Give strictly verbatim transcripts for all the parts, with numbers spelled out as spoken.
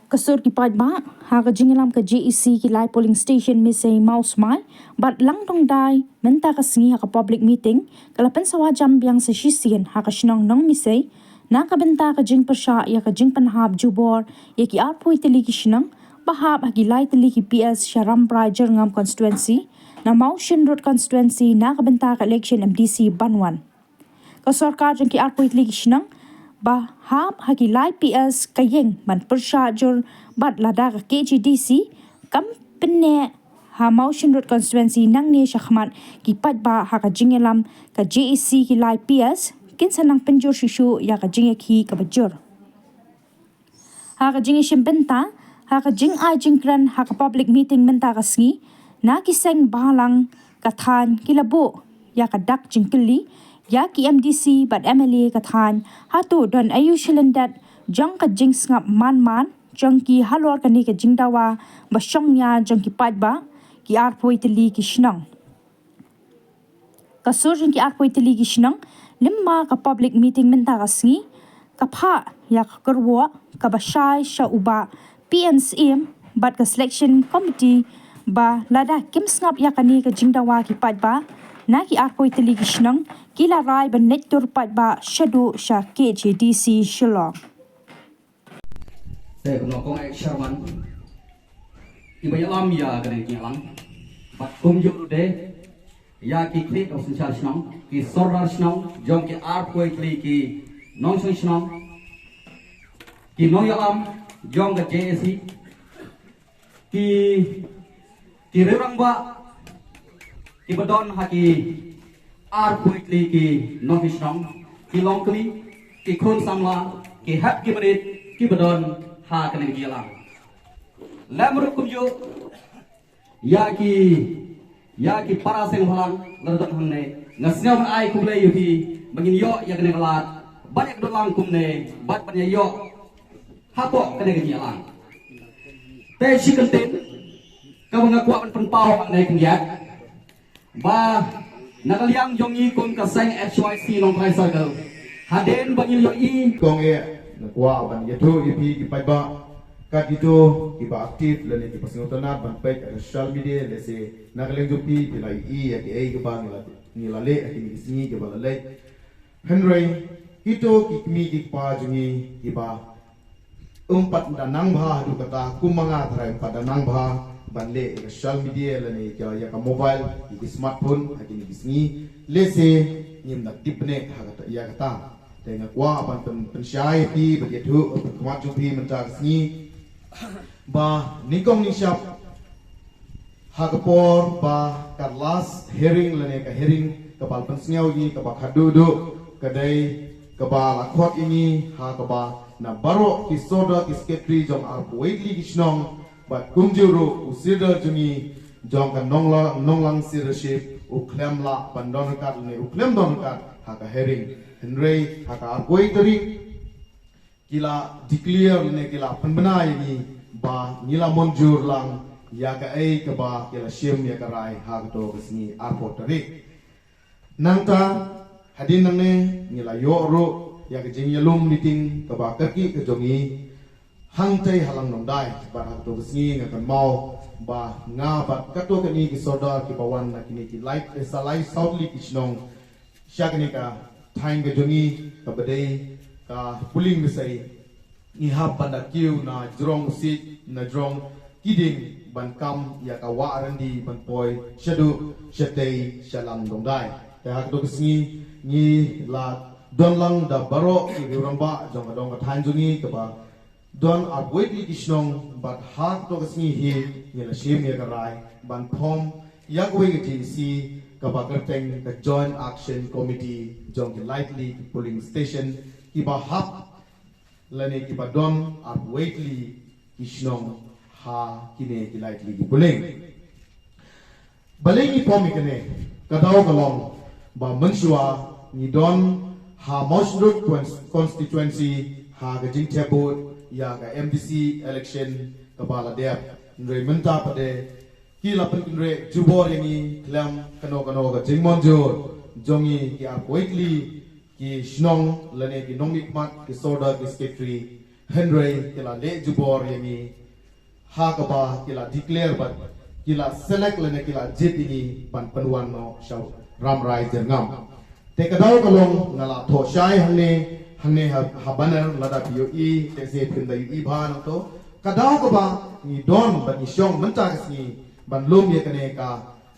Ka sur ki paidbah ha ka jingïalam ka J A C ki lai polling station Misei, Mawsmai bad Langdongdai mynta ka sngi ha ka public meeting ka la pynsawa jam biang sa shisien ha ka shnong Nongmisei na ka bynta ka jingpyrshah ïa ka jingpynhap jubor ïa ki arphew tylli ki shnong ba hap ha ki lai tylli ki P S sha Rambrai Jyrngam constituency na Mawshynrut constituency na ka bynta ka election M D C ban wan. Ka sorkar jong ki arphew tylli ki shnong ba hap ha ki lai P S ka ïeng ban pyrshah jur bad lada ka K H A D C kam pynneh ha Mawshynrut constituency nangne shakhmat, ki paidbah ha ka jingïalam ka J A C ki lai P S kin sa nang pynjur shuh shuh ïa ka jingïakhih kaba jur. Ha ka jingïashim bynta ha ka jingai jingkren ha ka public meeting mynta ka sngi, na ki seng balang ka thaiñ ki la buh ïa ka dak jingkylli ïa ki M D C bad M L A ka thaiñ, hato don aïu shilyndet jong ka jingsngap man man jong ki halor kane ka jingdawa ba shong nia jong ki paidbah ki arphew tylli ki shnong. Ka sur jong ki arphew tylli ki shnong lyngba ka public meeting mynta ka sngi ka phah ïa ka kyrwoh kaba shai sha u Bah P N Syiem bad ka selection committee ba lada kim sngap ïa kane ka jingdawa ki paidbah na ki arphew tylli ki shnong ki la rai ban leit tur paidbah shaduh sha K H A D C Shillong. Te kumno kong ek Sherman iba ïalam ïa kane ka jingïalang bad kumjuh ruh de ïa ki khlieh ka synshar shnong, ki sordar shnong jong ki arphew tylli ki nongshong shnong, ki nongïalam jong ka J A C, ki ki riew rangbah kiba don ha ki arphew tylli ki nongshong shnong, ki longkmie, ki khun samla, ki hep ki barit kiba don ha kane ka jingïalang. Lem ruh kumjuh ïa ki ïa ki para seng bhalang lada don hangne, nga sngew ban ai khublei ïa phi ba ngin ïoh ïa kane ka lad ban ïa ka dohlang kumne bad ban ïa ïoh hapoh kane ka jingïalang. Te shi kyntien kaba nga kwah ban pynpaw hangne khyndiat ba na ka liang jong ngi kum ka seng H Y C Nongthymmai Circle, hadien ba ngin ïohi. Kong eh, nga kwah ban ïathuh ïa phi ki paidbah kat kito kiba active lane kiba sngewtynnat ban peit ha ka social media, lehse na ka liang jong phi phi la ïohi ïa kiei kiba ngi la ngi la leh ha kine ki sngi kiba la leit. Hynrei kito ki kmie ki kpa jong ngi kiba ym pat da nang bha haduh katta kum ma nga tharai ym pat da nang bha ban leh ïa ka social media lane ïa ka, ïa ka mobile, ïa ki smartphone ha kine ki sngi, lehse ngim da tip ne ha kata, ïa kata. Te nga kwah ban pyn, pynshai ïa phi bad ïathuh ha khmat jong phi mynta ka sngi ba nyngkong nyngshap ha ka por ba ka last hearing lane ka hearing kaba la pynsngew ïa ngi kaba khadduh duh ka dei kaba la khot ïa ngi ha kaba na baroh ki sordar ki secretary jong arphew tylli ki shnong bad kumjuh ruh u sordar jong ngi jong ka Nonglang, Nonglang Siraship u khlem lah ban don ryngkat lane u khlem don ryngkat ha ka hearing. Hynrei ha ka arphew tarik ki la declare lane ki la pynbna ïa ngi ba ngi la mynjur lang ïa kaei kaba ki la shim ïa ka rai ha kato ka sngi arphew tarik. Nangta hadien nangne ngi la ïoh ruh ïa ka jingïalum meeting kaba kyrkieh ka jong ngi hangtei ha Langdongdai bad ha kato ka sngi nga kynmaw ba nga bad kato kane ki sordar kiba wan na kine ki lai, eh, sa lai saw tylli ki shnong sha kane ka thaiñ ka jong ngi kaba dei ka Puling Misei, ngi hap ban da kiew na jrong Siej, na jrong Kiding ban kam ïa ka wah ryndi ban poi shaduh shatei sha Langdongdai. Te ha kato ka sngi ngi la don lang da baroh ki riew rangbah jong ka dong ka thaiñ jong ngi kaba don arphew tylli ki shnong bad ha kato ka sngi hi ngi la shim ïa ka rai ban form ïa kawei ka J A C kaba kyrteng ka Joint Action Committee jong ki lai tylli ki polling station kiba hap lane kiba don arphew tylli ki shnong ha kine ki lai tylli ki polling. Balei ngi form ïa kane? Ka daw ka long ba mynshuwa ngi don ha Mawshynrut cons-, constituency ha ka jingthep vote ïa ka M D C election kaba la dep. Hynrei mynta pat de ki la pynkynreh jubor ïa ngi khlem kano kano ka jingmynjur jong ngi ki arphew tylli ki shnong lane ki nongmihkhmat, ki sordar, ki secretary, Hynrei ki la leh jubor ïa ngi ha kaba ki la declare bad ki la select lane ki la jied ïa ngi ban pynwan noh sha Rambrai Jyrngam. Te ka daw ka long nga la thoh shai hangne, hangne ha, ha banner lada phi ïohi, te se phim da ïohi bha nangto. Ka daw kaba ngi don bad ngi shong mynta ka sngi ban lum ïa kane ka,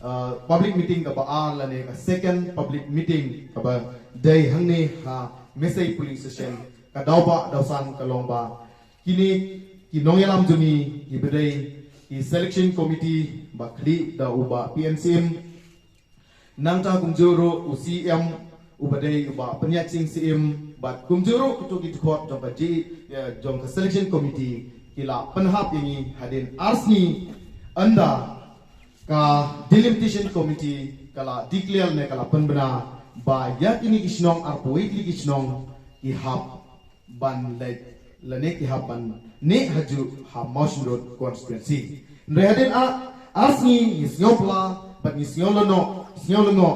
uh, public meeting kaba ar lane ka second public meeting kaba dei hangne ha Mesei Polling Station. Ka daw ba daw san ka long ba kine ki nongïalam jong ngi kiba dei ki selection committee ba khlieh da u Bah P N Syiem, nangta kumjuh ruh u C M uba dei u Bah Pynïaid Sing Syiem bad kumjuh ruh kito ki dkhot jong ka G, eh, jong ka selection committee ki la pynhap ïa ngi hadien ar sngi ynda ka delimitation committee ka la declare ne ka la pynbna ba ïa kine ki shnong arphew wei tylli ki shnong ki hap ban leit lane ki hap ban neh hajuh ha Mawshynrut constituency. Hynrei hadien ar, ar sngi ngi sngew pla bad ngi sngew lyngngoh, sngew lyngngoh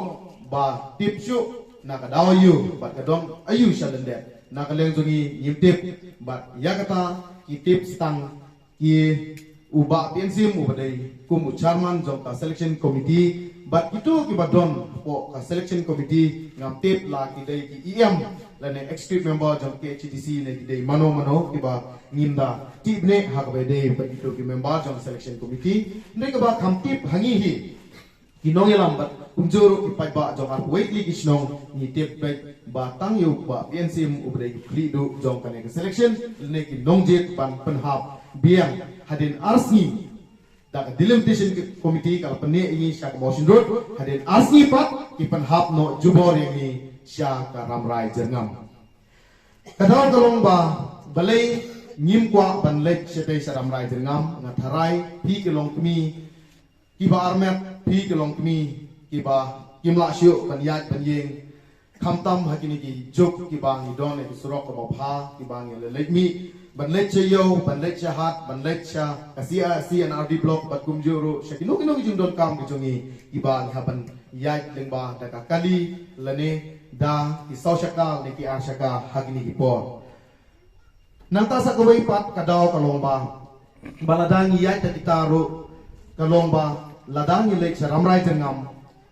ba tip shuh na ka daw aïu bad ka don aïu sha lyndet. Na ka liang jong ngi ngim tip bad ïa kata ki tip stang ki u Bah P N Syiem uba dei kum u chairman jong ka selection committee bad kito kiba don hapoh ka selection committee, ngam tip la ki dei ki E M lane executive member jong K H A D C ne ki dei mano mano kiba ngim da tip ne ha kaba dei bad kito ki member jong selection committee. Hynrei kaba kham tip ha ngi hi ki nongïalam bad kumjuh ruh ki paidbah jong arphew wei tylli ki shnong ngi tip beit ba tang ïa u Bah P N Syiem uba dei u khlieh duh jong kane ka selection lane ki nongjied ban pynhap biang hadien ar sngi da ka delimitation committee ka la pynneh ïa ngi sha ka Mawshynrut, hadien ar sngi pat ki pynhap noh jubor ïa ngi sha ka Rambrai Jyrngam. Ka daw ka long ba balei ngim kwah ban leit shatei sha Rambrai Jyrngam, nga tharai phi ki long kmie kiba armet, phi ki long kmie kiba kim lah shuh ban ïaid ban ïeng. Khamtam ha kine ki juk kiba ngi don ïa ki surok kaba bha kiba ngi la leit mih ban leit sha ïew, ban leit sha hat, ban leit sha ka C R, C and R D block bad kumjuh ruh sha kino kino ki jingdonkam ki jong ngi kiba ngi hap ban ïaid lyngba da ka kali lane da ki saw shaka lane ki ar shaka ha kine ki por. Nangta sa kawei pat ka daw ka long ba, ba lada ngi ïaid da kita ruh ka long ba lada ngi leit sha Rambrai Jyrngam,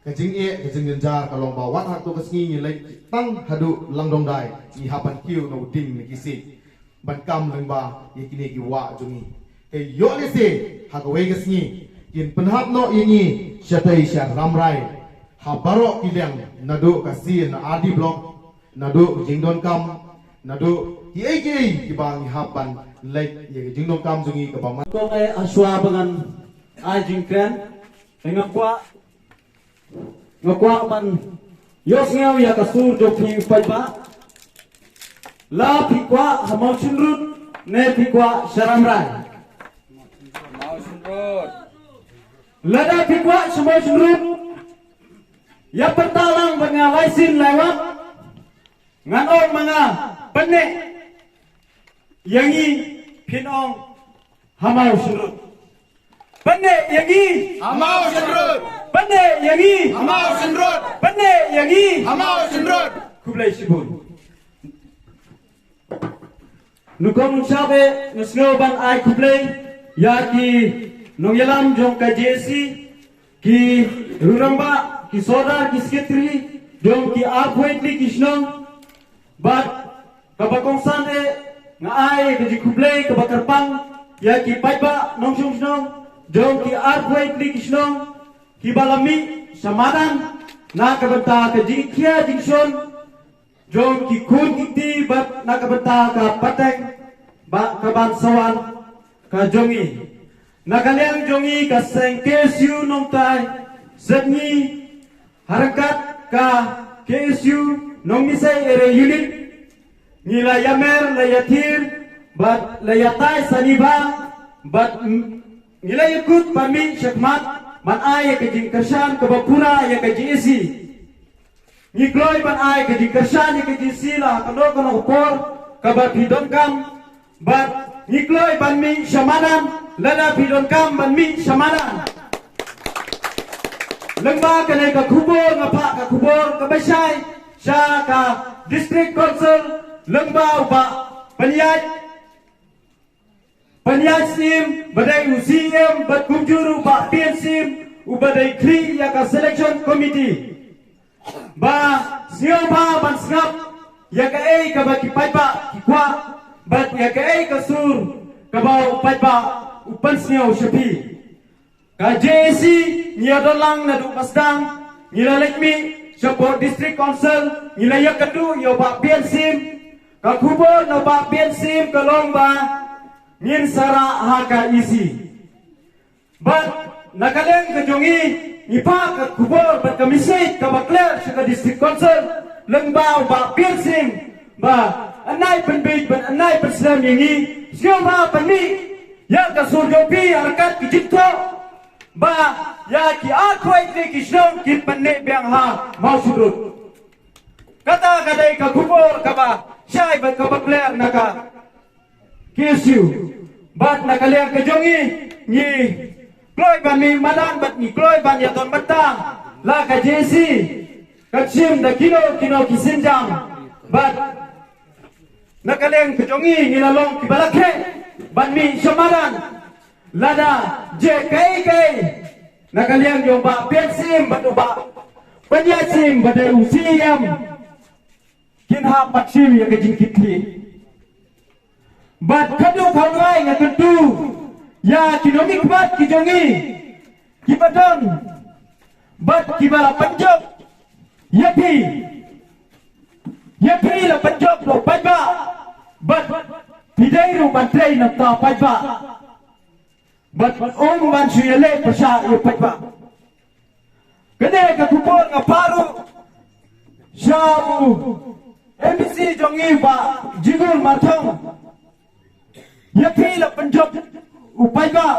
ka jingeh ka jingjynjar ka long ba wat hato ka sngi ngi leit tang haduh Langdongdai ngi hap ban kiew na u ding na ki siej ban kam lyngba ïa kine ki wah jong ngi. Te ïoh lehse ha kawei ka sngi kin pynhap noh ïa ngi shatei sha Rambrai ha baroh ki liang, naduh ka C and R D block, naduh ka jingdonkam, naduh kiei kiei kiba ngi hap ban leit ïa ka jingdonkam jong ngi kaba man. Kong eh, hashwa ba ngan ai jingkren, eh, nga kwah, nga kwah ban ïohsngew ïa ka sur jong phi paidbah. La phi kwah ha Mawshynrut ne phi kwah sha Rambrai? Mawshynrut. Lada phi kwah sha Mawshynrut, ïa pyrta lang bad nga lai sien lai wat. Ngan ong ma nga, pynneh ïa ngi, phin ong ha Mawshynrut. Pynneh ïa ngi ha Mawshynrut. Pynneh ïa ngi ha Mawshynrut. Pynneh ïa ngi ha Mawshynrut. Khublei shibun. Nyngkong nyngshap eh nga sngew ban ai khublei ïa ki nongïalam jong ka J A C, ki rangbah, ki sordar, ki sekretari jong ki arphew wei tylli ki shnong. Bad kaba kongsan eh nga ai ka jingkhublei kaba kyrpang ïa ki paidbah nongshong shnong jong ki arphew wei tylli ki shnong kiba la mih sha madan na ka bynta ka jingkhia jingshon jong ki khun ki kti bad na ka bynta ka pateng ba ka ban sa wan ka jong ngi. Na ka liang jong ngi ka seng K S U Nongtei Sepngi ha ryngkat ka K S U Nongmisai Area Unit, ngi la ïamer la ïathir bad la ïatai sani bha bad ngi la ïakut ban mih shakhmat ban ai ïa ka jingkyrshan kaba pura ïa ka J A C. Ngi kloi ban ai ka jingkyrshan ïa ka J A C la ha kano kano ka por kaba phi donkam, bad ngi kloi ban mih sha madan lada phi donkam ban mih sha madan. Lyngba kane ka khubor nga phah ka khubor kaba shai sha ka District Council lyngba u Bah Pynïaid Pynïaid syiem ba dei u C E M bad kumjuh ruh Bah P N Syiem uba dei khlieh ïa ka selection committee. Ba sngewbha ban sngap ïa kaei kaba ki paidbah ki kwah bad ïa kaei ka sur kaba u paidbah u pynsngew sha phi. Ka J A C ngi ïa don lang naduh ba sdang, ngi la leit mih shapoh District Council, ngi la ïakynduh ïa u Bah P N Syiem. Ka khubor na u Bah P N Syiem ka long ba ngin sa rah ha ka E C. Bad na ka liang ka jong ngi, ngi phah ka khubor bad ka message kaba clear sha ka District Council lyngba u Bah P N Syiem ba yn ai pynbiej bad yn ai pynslem ïa ngi, sngewbha pynmih ïa ka sur jong phi ha ryngkat ki jingthoh ba ïa ki arphew wei tylli ki shnong kin pynneh biang ha Mawshynrut. Kata ka dei ka khubor kaba shai bad kaba clear na ka K S U. Bad na ka liang ka jong ngi, ngi kloi ban mih madan bad ngi kloi ban ïa don bynta la ka J A C kan shim da kino kino ki sienjam. Bad na ka liang ka jong ngi, ngi la long kiba la kheh ban mih sha madan lada jia kaei kaei na ka liang jong u Bah P N Syiem bad u Bah Pynïaid Syiem ba dei u C E M. Kin hap ban shim ïa ka jingkitkhlieh. Bad khatduh khatwai nga kyntu ïa ki nongmihkhmat ki jong ngi kiba don bad kiba la pynjop ïa phi. Ïa phi la pynjop ïa u paidbah bad phi dei ruh ban trei na ka bynta u paidbah. Bad um ban shu ïaleh pyrshah ïa u paidbah. Kane ka khubor nga phah ruh sha u M D C jong ngi Bah Jigun Marthong. Ïa phi la pynjop u paidbah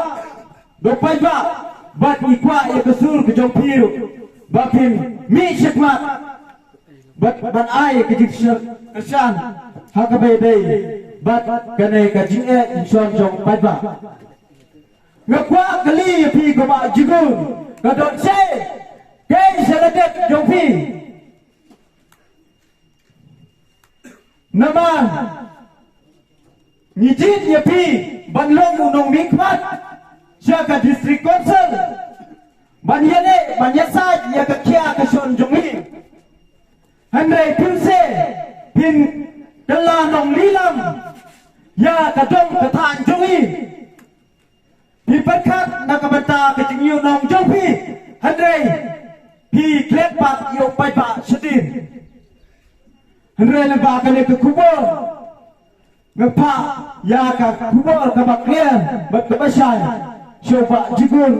da u paidbah bad ngi kwah ïa ka sur ka jong phi ruh ba phin mih shakhmat bad ban ai ka jingkyrshan ha kaba ïadei bad kane ka jingeh jingshon jong u paidbah. Nga kwah kylli ïa phi ko Bah Jigun, ka don shaei kaei sha la dep jong phi? Namar ngi jied ïa phi ban long u nongmihkhmat sha ka District Council ban ïaleh ban ïasaid ïa ka khia ka shon jong ngi. Hynrei phin sa phin kylla nonglilam ïa ka dong ka thaiñ jong ngi. Phi pyrkhat na ka bynta ka jingïohnong jong phi, hynrei phi klet pat ïa u paidbah shadien. Hynrei lyngba kane ka khubor nga phah ïa ka khubor kaba clear bad kaba shai sha u Bah Jigun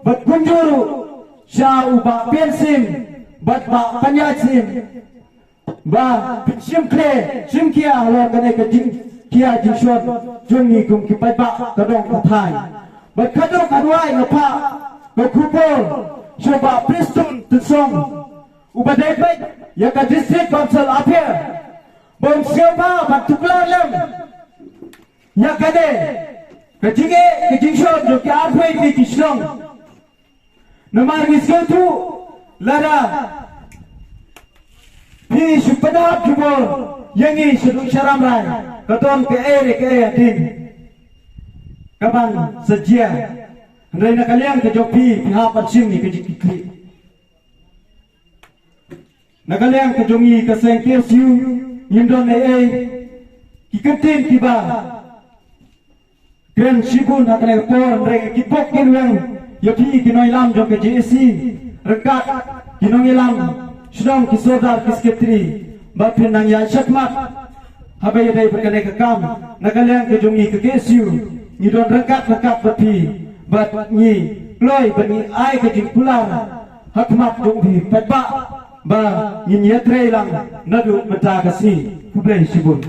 bad kumjuh ruh sha u Bah P N Syiem bad Bah Pynïaid Syiem. Ba phin shim khlieh shim khia halor kane ka jingkhia jingshon jong ngi kum ki paidbah ka dong ka thaiñ. Bad khatduh khatwai nga phah ka khubor sha u Bah Prestone Tynsong uba dei beit ïa ka District Council Affair ba un sngewbha ban tuklar lem ïa kane ka jingeh ka jingshon jong ki arphew wei tylli ki shnong. Namar ngi sngewthuh lada phi shu pynhap jubor ïa ngi shaduh sharam rai, ka don kaei re kaei hadien kaban sa jia. Hynrei na ka liang ka jong phi, phi hap ban shim ïa ka jingkitkhlieh. Na ka liang ka jong ngi ka seng K S U ngim don ei ei, ki kyntien kiba kren shibun ha kane ka por, hynrei ki bok ki rwiang ïa phi ki nongïalam jong ka J A C ryngkat ki nongïalam shnong, ki sordar, ki secretary, ba phin nang ïaid shakhmat haba ïadei bad kane ka kam. Na ka liang ka jong ngi ka K S U ngi don ryngkat ryngkat bad phi bad ngi kloi bad ngi ai ka jingkular ha khmat jong phi paidbah ba ngin ïatrei lang naduh mynta ka sngi. Khublei shibun.